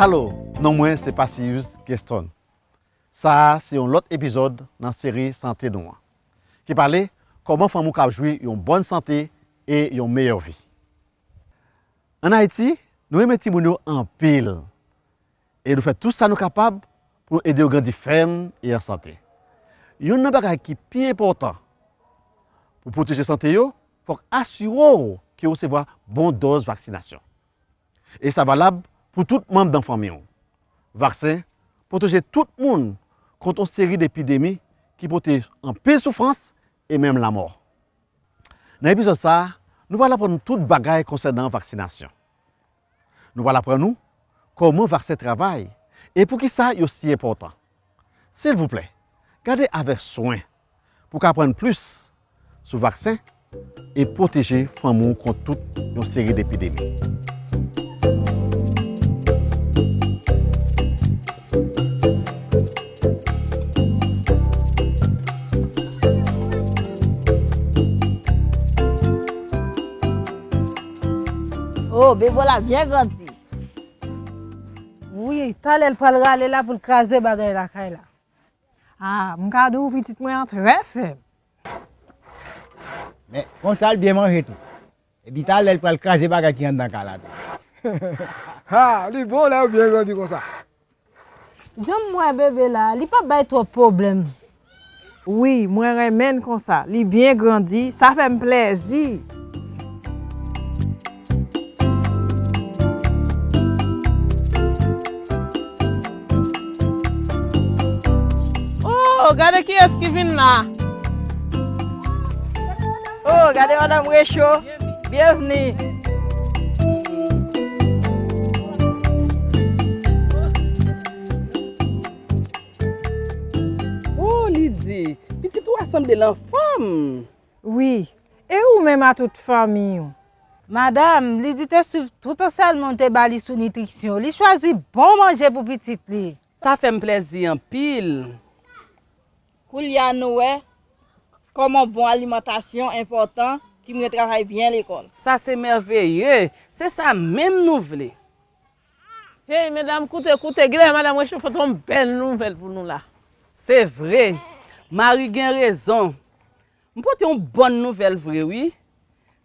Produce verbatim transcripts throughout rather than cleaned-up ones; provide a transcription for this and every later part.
Alo, non mwen se Passilius Gueston. Sa a se yon lòt epizòd nan seri Sante Nou an, ki pale kòman fanmi w ka jwi yon bòn sante e yon meyè vi. Ann Ayiti, nou renmen timoun yo anpil e nou fè tout sa nou kapab pou nou ede yo grandi fèm e an sante. Youn nan bagay ki pi enpòtan pou pwoteje sante yo, fòk asire w ke w resevwa bon dòz vaksinasyon. E sa valab pou tout manm nan fanmi w. Vaksen pwoteje tout moun kont yon seri depidemi ki pote anpil soufrans e menm lanmò. Nan epizòd sa a, nou pral aprann tout bagay konsènan vaksinasyon. Nou pral aprann ou kòman vaksen travay e poukisa yo si enpòtan. Silvouplè, gade avèk swen pou w ka aprann plis sou vaksen e pwoteje fanmi w kont tout yon seri depidemi. Oh, bebe la byen grandi. Wi, talè l pral rale la pou l kraze bagay lakay la. Ah, m ka di w pitit mwen an trè fèb. Men, konsa l byen manje tou. Epi talè l pral kraze bagay ki anndan kay la tou. Ha, li bon lè yo byen grandi konsa. Jan m wè bebe la, li p ap bay twòp pwoblèm. Wi, mwen renmen l konsa. Li byen grandi, sa fè m plèzi. Oh, gade kiyès ki vin la. Oh, gade madanm Recho. Byenvni. Oh, Lidi, pitit ou a sanble l anfòm. Wi, e ou menm a tout fanmi w? Madanm, Lidi te swiv tout ansèyman w te ba li sou nitriksyon. Li chwazi bon manje pou pitit li. Sa fè m plèzi anpil. Koulye a nou wè kòman bon alimantasyon enpòtan, timoun yo travay byen lekòl. Sa se mèveye! Se sa menm nou vle! Hey, medam, koute, koute, genlè madanm Recho pote yon bèl nouvèl pou nou la. Se vre! Mari gen rezon! M pote yon bòn nouvèl vre wi.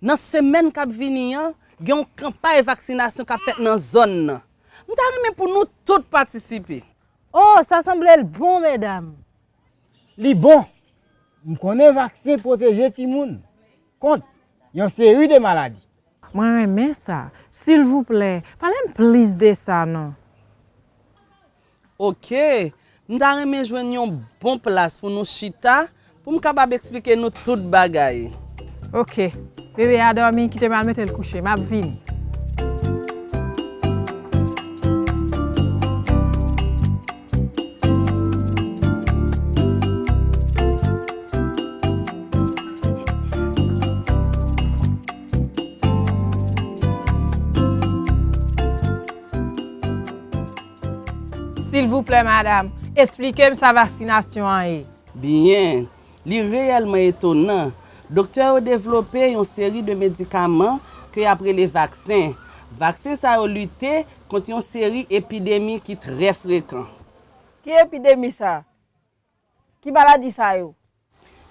Nan semèn k ap vini an, gen yon kanpay vaksinasyon k ap fèt nan zòn nan. M ta renmen pou nou tout patisipe. Oh, sa sanble l bon, medam. Li bon. M konnen vaksen pwoteje timoun kont yon seri de maladi. Mwen renmen sa. Silvouplè, pale m plis de sa non. Oke, m ta renmen jwenn yon bon plas pou nou chita, pou m kapab eksplike nou tout bagay. Oke, bebe a dòmi, kite m al mete l kouche, m ap vini. Silvouplè, madam, esplike m sa vaksinasyon an ye. Byen, li reyèlman etonan. Doktè yo devlope yon seri de medikaman ke y ap rele vaksen. Vaksen sa yo lite kont yon seri epidemi ki trè frekan. Ki epidemi sa? Ki maladi sa yo?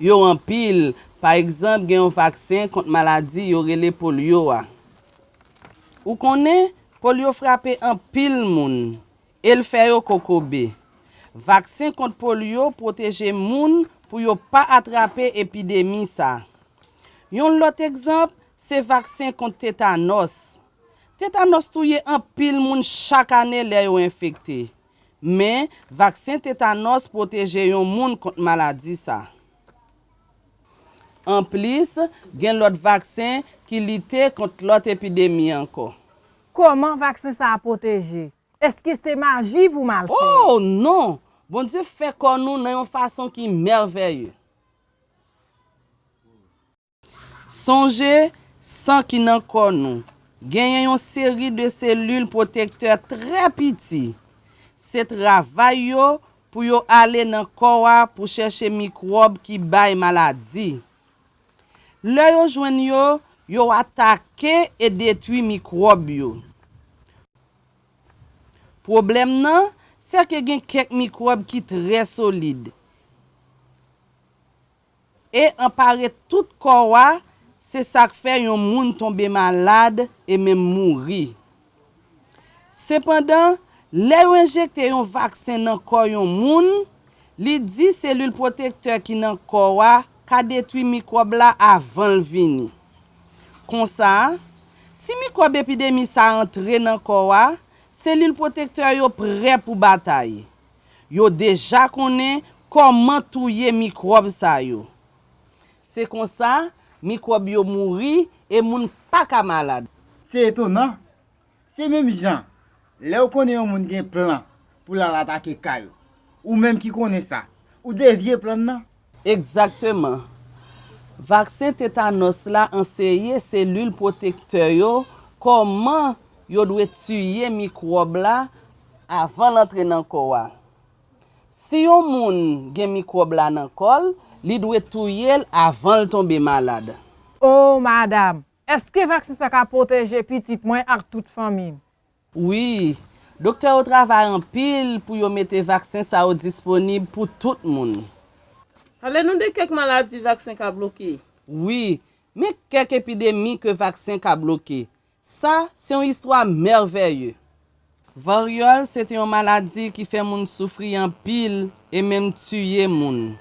Yo anpil. Pa egzanp, gen yon vaksen kont maladi yo rele polyo a. Ou konnen, polyo frape anpil moun e l fè yo kokobe. Vaksen kont polyo pwoteje moun pou yo pa atrape epidemi sa. Yon lòt egzanp, se vaksen kont tetanòs. Tetanòs touye anpil moun chak ane lè yo enfekte. Men, vaksen tetanòs pwoteje yon moun kont maladi sa. Anplis, gen lòt vaksen ki lite kont lòt epidemi ankò. Kòman vaksen sa a pwoteje? Èske se maji pou m al fè? Oh, non! Bondye fè kò nou nan yon fason ki mèvèye. Sonje, san ki nan kò nou genyen yon seri de selil pwotektè trè piti. Se travay yo pou yo ale nan kò a pou chèche mikwòb ki bay maladi. Lè yo jwenn yo, yo atake e detwi mikwòb yo. Pwoblèm nan, se ke gen kèk mikwòb ki trè solid e anpare tout kò a, se sa k fè yon moun tonbe malad e menm mouri. Sepandan, lè yo enjekte yon vaksen nan kò yon moun, li di selil pwotektè ki nan kò a ka detwi mikwòb la avan l vini. Konsa, si mikwòb epidemi sa a antre nan kò a, selil pwotektè yo prè pou batay. Yo deja konnen kòman touye mikwòb sa yo. Se konsa, mikwòb yo mouri e moun pa ka malad. Se etonan. Se menm jan, lè w konnen yon moun gen plan pou l al atake kay ou, ou menm ki konnen sa, ou devye plan nan. Egzakteman. Vaksen tetanòs la anseye selil pwotektè yo kòman yo dwe tiye mikwòb la avan l antre nan kò a. Si yon moun gen mikwòb la nan kò l, li dwe touye l avan l tonbe malad. O madanm, èske vaksen sa ka pwoteje pitit mwen ak tout fanmi m? Wi, doktè yo travay anpil pou yo mete vaksen sa yo disponib pou tout moun. Pale nou de kèk maladi vaksen ka bloke. Wi, men kèk epidemi ke vaksen ka bloke. Sa se yon istwa mèvèye. Varyòl se te yon maladi ki fè moun soufri anpil e menm tiye moun.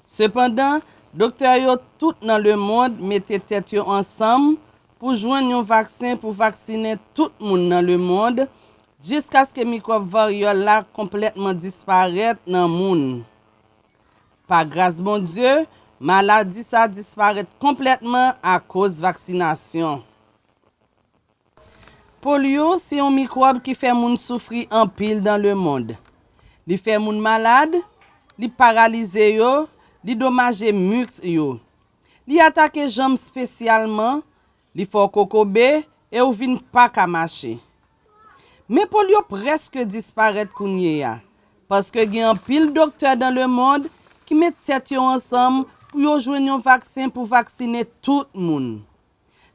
Sepandan, doktè yo tout nan lemonn mete tèt yo ansanm pou jwenn yon vaksen pou vaksinen tout moun nan lemonn jiskaske mikwòb varyòl la konplètman disparèt nan moun. Pa gras Bondye, maladi sa a disparèt konplètman akoz vaksinasyon. Polyo se yon mikwòb ki fè moun soufri anpil nan lemonn. Li fè moun malad, li paralize yo, li domaje misk yo. Li atake janm espesyalman, li fè w kokobe e ou vin pa ka mache. Men polyo prèske disparèt kounye a, paske gen anpil doktè nan lemonn ki met tèt yo ansanm pou yo jwenn yon vaksen pou vaksinen tout moun.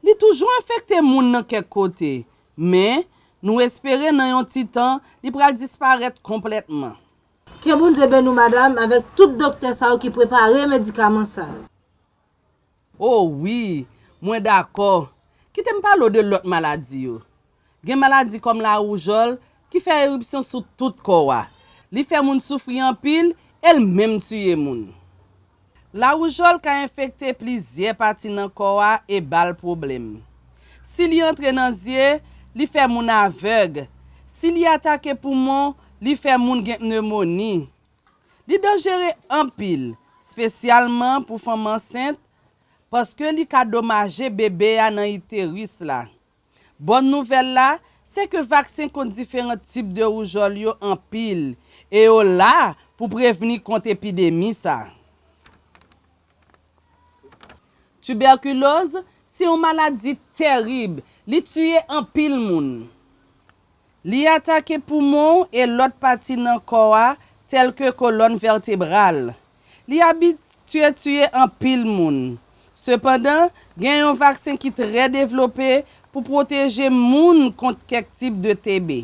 Li toujou enfekte moun nan kèk kote, men nou espere nan yon ti tan li pral disparèt konplètman. Ke Bondye beni w madanm avèk tout doktè sa yo ki prepare medikaman sa yo. O wi, mwen dakò. Kite m pale w de lòt maladi yo. Gen maladi kòm lawoujòl ki fè eripsyon sou tout kò a. Li fè moun soufri anpil e l menm tiye moun. Lawoujòl ka enfekte plizyè pati nan kò a e ba l pwoblèm. Si li antre nan zye, li fè moun avèg. Si li atake poumon, li fè moun gen pnemoni. Li danjere anpil, espesyalman pou fanm ansent, paske li ka domaje bebe a nan iteris la. Bòn nouvèl la, se ke vaksen kont diferan tip de woujòl yo anpil, e yo la pou prevni kont epidemi sa. Tibèkiloz se yon maladi terib, li tiye anpil moun. Li atake poumon e lòt pati nan kò a, tèlke kolòn vètebral. Li abitye tiye anpil moun. Sepandan, gen yon vaksen ki trè devlope pou pwoteje moun kont kèk tip de T B.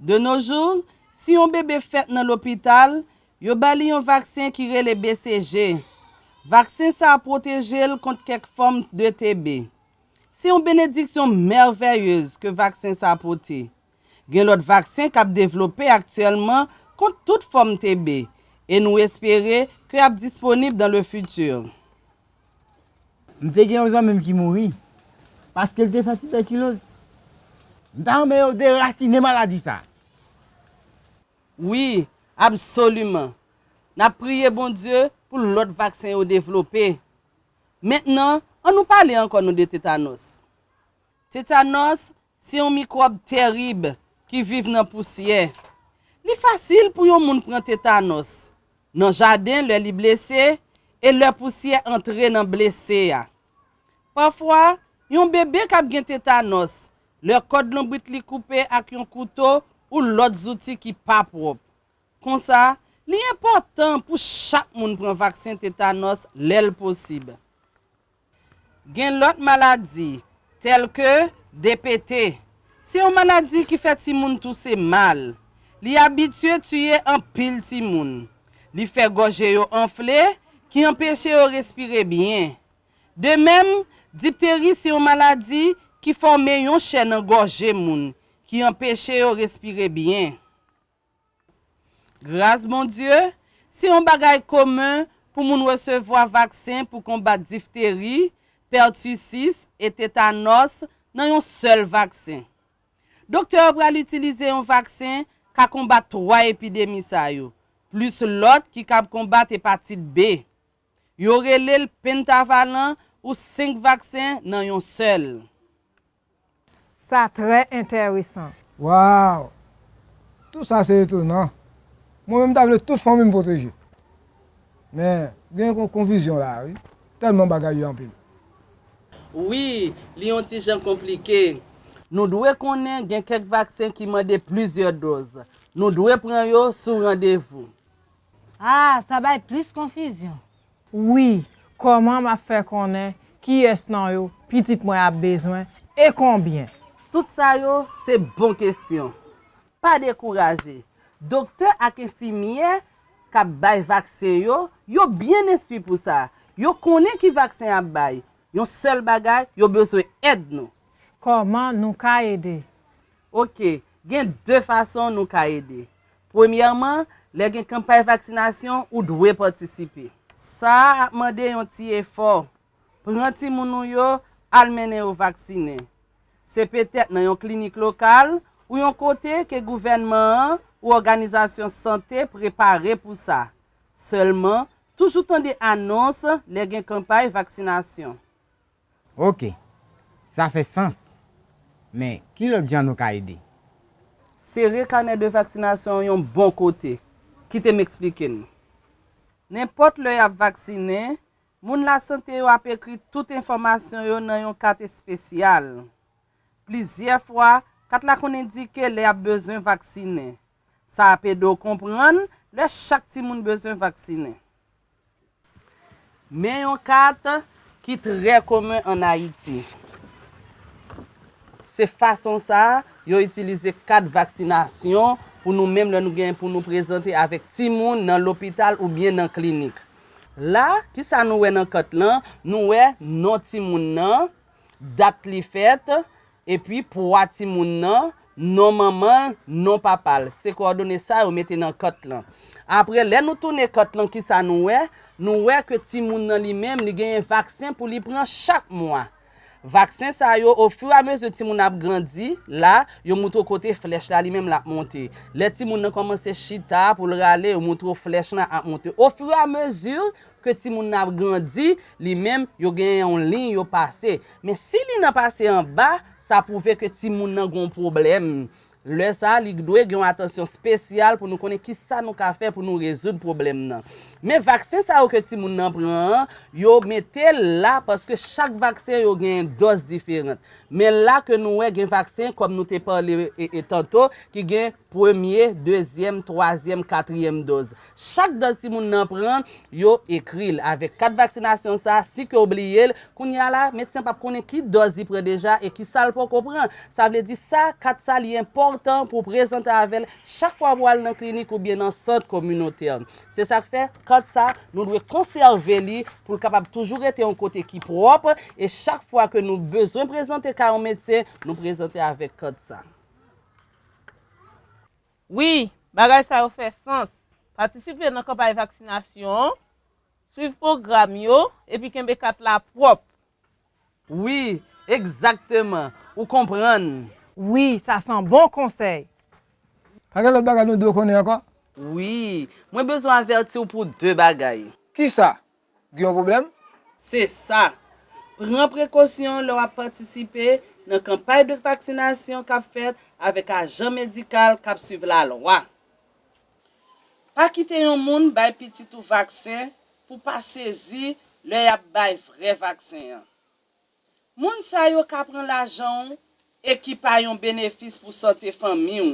De nos jours, si yon bebe fèt nan lopital, yo ba li yon vaksen ki rele B C G. Vaksen sa a pwoteje l kont kèk fòm de T B. Se yon benediksyon mèvèyez ke vaksen sa a pote. Gen lòt vaksen k ap devlope aktyèlman kont tout fòm T B, e nou espere ke y ap disponib dans le futur. M te gen yon zanmi m ki mouri paske l te fè tibèkiloz. M ta renmen yo derasinen maladi sa. Wi, absoliman. N ap priye Bondye pou lòt vaksen yo devlope. Mentnan, ann nou pale ankò nou de tetanòs. Tetanòs se yon mikwòb terib ki viv nan pousyè. Li fasil pou yon moun pran tetanòs nan jaden lè li blese e lè pousyè antre nan blese a. Pafwa, yon bebe k ap gen tetanòs lè kòd lonbrit li koupe ak yon kouto ou lòt zouti ki pa pwòp. Konsa, li enpòtan pou chak moun pran vaksen tetanòs lè l posib. Gen lòt maladi, tèlke D P T, Se yon maladi ki fè timoun touse mal. Li abitye tiye anpil timoun. Li fè gòje yo anfle, ki anpeche yo respire byen. De menm, dipteri se yon maladi ki fòme yon chè nan gòje moun, ki anpeche yo respire byen. Gras Bondye, se yon bagay komen pou moun resevwa vaksen pou konbat difteri, pètisis e tetanòs nan yon sèl vaksen. Doktè yo pral itilize yon vaksen ka konbat twa epidemi sa yo, plis lòt ki kab konbat epatit B. Yo rele l pentavalan ou senk vaksen nan yon sèl. Sa trè enteresan. Waw! Tou sa se etonan. Mwen menm ta vle tout fanmi m pwoteje. Men, gen yon konfizyon la wi. Tèlman bagay yo anpil. Wi, li yon ti jan konplike. Nou dwe konnen gen kèk vaksen ki mande plizyè dòz. Nou dwe pran yo sou randevou. Ah, sa bay plis konfizyon. Wi, kòman m ap fè konnen kiyès nan yo pitit mwen ap bezwen e konbyen? Tout sa yo se bon kesyon. Pa dekouraje. Doktè ak enfimyè k ap bay vaksen yo, yo byen enstwi pou sa. Yo konnen ki vaksen y ap bay. Yon sèl bagay, yo bezwen èd nou. Kòman nou ka ede? Oke, gen de fason nou ka ede. Premyèman, lè gen kanpay vaksinasyon, ou dwe patisipe. Sa a ap mande yon ti efò. Pran timoun ou yo, al mennen yo vaksinen. Se petèt nan yon klinik lokal ou yon kote ke gouvènman an ou òganizasyon sante prepare pou sa. Sèlman, toujou tande anons lè gen kanpay vaksinasyon. Oke, sa fè sans. Men, ki lòt jan nou ka ede? Sere kanè de vaksinasyon yon bon kote. Kite m eksplike n. Nenpòt lè y ap vaksinen, moun lasante yo ap ekri tout enfòmasyon yo nan yon kat espesyal. Plizyè fwa, kat la konn endike lè y ap bezwen vaksinen. Sa ap ede w konprann lè chak timoun bezwen vaksinen. Men yon kat ki trè komen ann Ayiti. Se fason sa a yo itilize kat vaksinasyon pou nou menm lè nou gen pou nou prezante avèk timoun nan lopital oubyen nan klinik. La, kisa nou wè nan kat lan? Nou wè non timoun nan, dat li fèt, epi pwa timoun nan, non manman l, non papa l. Se kowòdone sa yo mete nan kat lan. Apre, lè nou tounen kat lan, kisa nou wè? Nou wè ke timoun nan li menm, li genyen vaksen pou li pran chak mwa. Vaksen sa yo, ofiramezi timoun ap grandi, la, yo moutre w kote flèch la li menm l ap monte. Lè timoun nan kòmanse chita pou l rale, yo moutre w flèch lan ap monte. Ofiramezi ke timoun nan ap grandi, li menm, yo genyen yon liy yo pase. Men si liy nan pase anba, sa pwouve ke timoun nan gen yon pwoblèm. Lè sa a, li dwe gen yon atansyon espesyal pou nou konnen kisa nou ka fè pou nou rezoud pwoblèm nan. Men vaksen sa yo ke timoun nan pran an, yo mete l la paske chak vaksen yo genyen dòz diferan. Men la ke nou wè gen vaksen, kòm nou te pale e, e tanto, ki gen premye, dezyèm, twazyèm, katriyèm dòz. Chak dòz timoun nan pran, yo ekri l avèk kat vaksinasyon sa a, si ke w bliye l, kounye a la, medsen p ap konnen ki dòz li pran deja e kisa l poko pran. Sa vle di sa, kat sa li enpòtan pou w prezante avè l chak fwa w al nan klinik oubyen nan sant kominotè. Se sa k fè, kat sa, nou dwe konsève li pou l kapab toujou rete yon kote ki pwòp e chak fwa ke nou bezwen prezante ka yon medsen, nou prezante avèk kat sa. Wi, bagay sa yo fè sans. Patisipe nan kanpay vaksinasyon an, swiv pwogram yo, epi kenbe kat la pwòp. Wi, egzakteman. Ou konprann. Wi, sa se yon bon konsèy. Pa gen lòt bagay nou dwe konnen ankò? Wi, mwen bezwen avèti w pou de bagay. Kisa? Gen yon pwoblèm? Se sa. Pran prekosyon lè w ap patisipe nan kanpay de vaksinasyon k ap fèt avèk ajan medikal k ap swiv lalwa. Pa kite yon moun bay pitit ou vaksen pou pa sezi lè y ap bay vrè vaksen an. Moun sa yo ka pran lajan w e ki pa yon benefis pou sante fanmi w.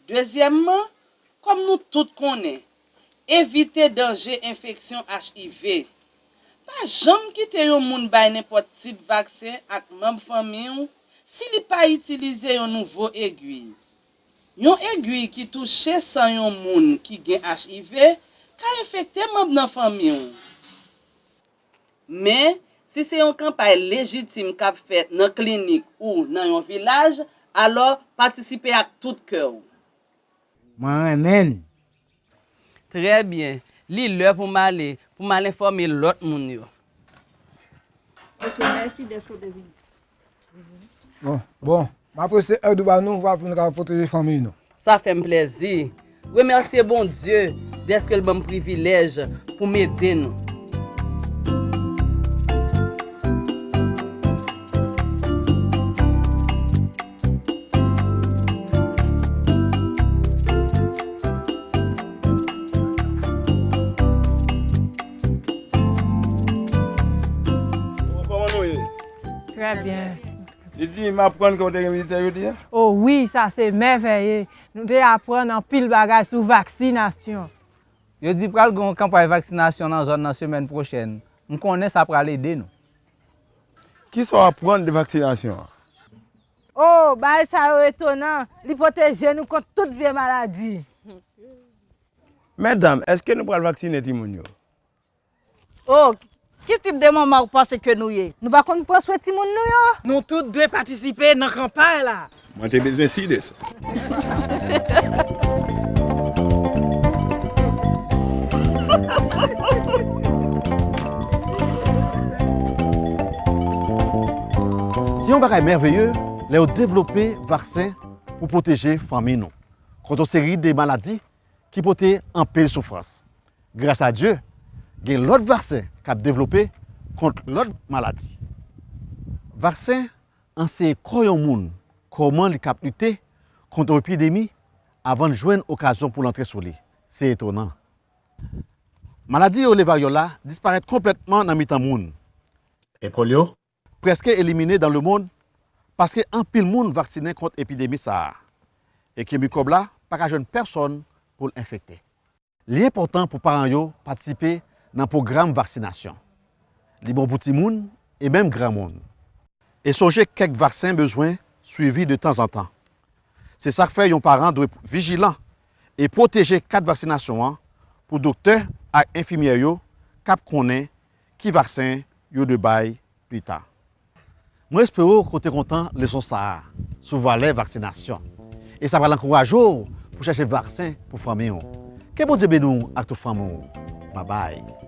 Dezyèmman, kòm nou tout konnen, evite danje enfeksyon H I V. Pa janm kite yon moun bay nenpòt tip vaksen ak manm fanmi w si li pa itilize yon nouvo egiy. Yon egiy ki touche san yon moun ki gen H I V ka enfekte manm nan fanmi w. Men, si se yon kanpay lejitim k ap fèt nan klinik ou nan yon vilaj, alò patisipe ak tout kè w. Mwen renmen l. Trè byen. Li lè pou m ale, pou m al enfòme lòt moun yo. Ok, mèsi dèske w te vini. Bon, bon. M apresye èd ou ba nou pou nou ka pwoteje fanmi nou. Sa fè m plèzi. Remèsye Bondye dèske l ban m privilèj pou m ede nou. Kòman nou ye? Trè byen. Li di, m aprann ke w te gen vizitè jodi a? O wi, sa se mèvèye. Nou te aprann anpil bagay sou vaksinasyon. Yo di pral gen yon kanpay vaksinasyon nan zòn nan semèn pwochèn. M konnen sa pral ede nou. Kisa w aprann de vaksinasyon an? O, bagay sa yo etonan. Li pwoteje nou kont tout vye maladi. Medam, èske nou pral vaksinen timoun yo? O, ki tip de manman ou panse ke nou ye? Nou pa konn pran swen timoun nou yo? Nou tout dwe patisipe nan kanpay la. Mwen te bezwen si de sa. Se yon bagay mèveye lè yo devlope vaksen pou pwoteje fanmi nou kont yon seri de maladi ki pote anpil soufrans. Gras a Dye, gen lòt vaksen k ap devlope kont lòt maladi. Vaksen anseye kò yon moun kòman li k ap lite kont yon epidemi avan l jwenn okazyon pou l antre sou li. Se etonan. Maladi yo le varyòl la disparèt konplètman nan mitan moun. E polyo? Prèske elimine dans le monde paske anpil moun vaksinen kont epidemi sa a, e ke mikwòb la pa ka jwenn pèsòn pou l enfekte. Li enpòtan pou paran yo patisipe nan pwogram vaksinasyon. Li bon pou timoun e menm granmoun. E sonje kèk vaksen bezwen swivi de tanzantan. Se sa k fè yon paran dwe vijilan e pwoteje kat vaksinasyon an pou doktè ak enfimyè yo k ap konnen ki vaksen yo dwe bay pita. Mwen espere w ke w te kontan leson sa a sou valè vaksinasyon. E sa pral ankouraje w pou chèche vaksen pou fanmi w. Ke Bondye beni w ak tout fanmi w. Babay.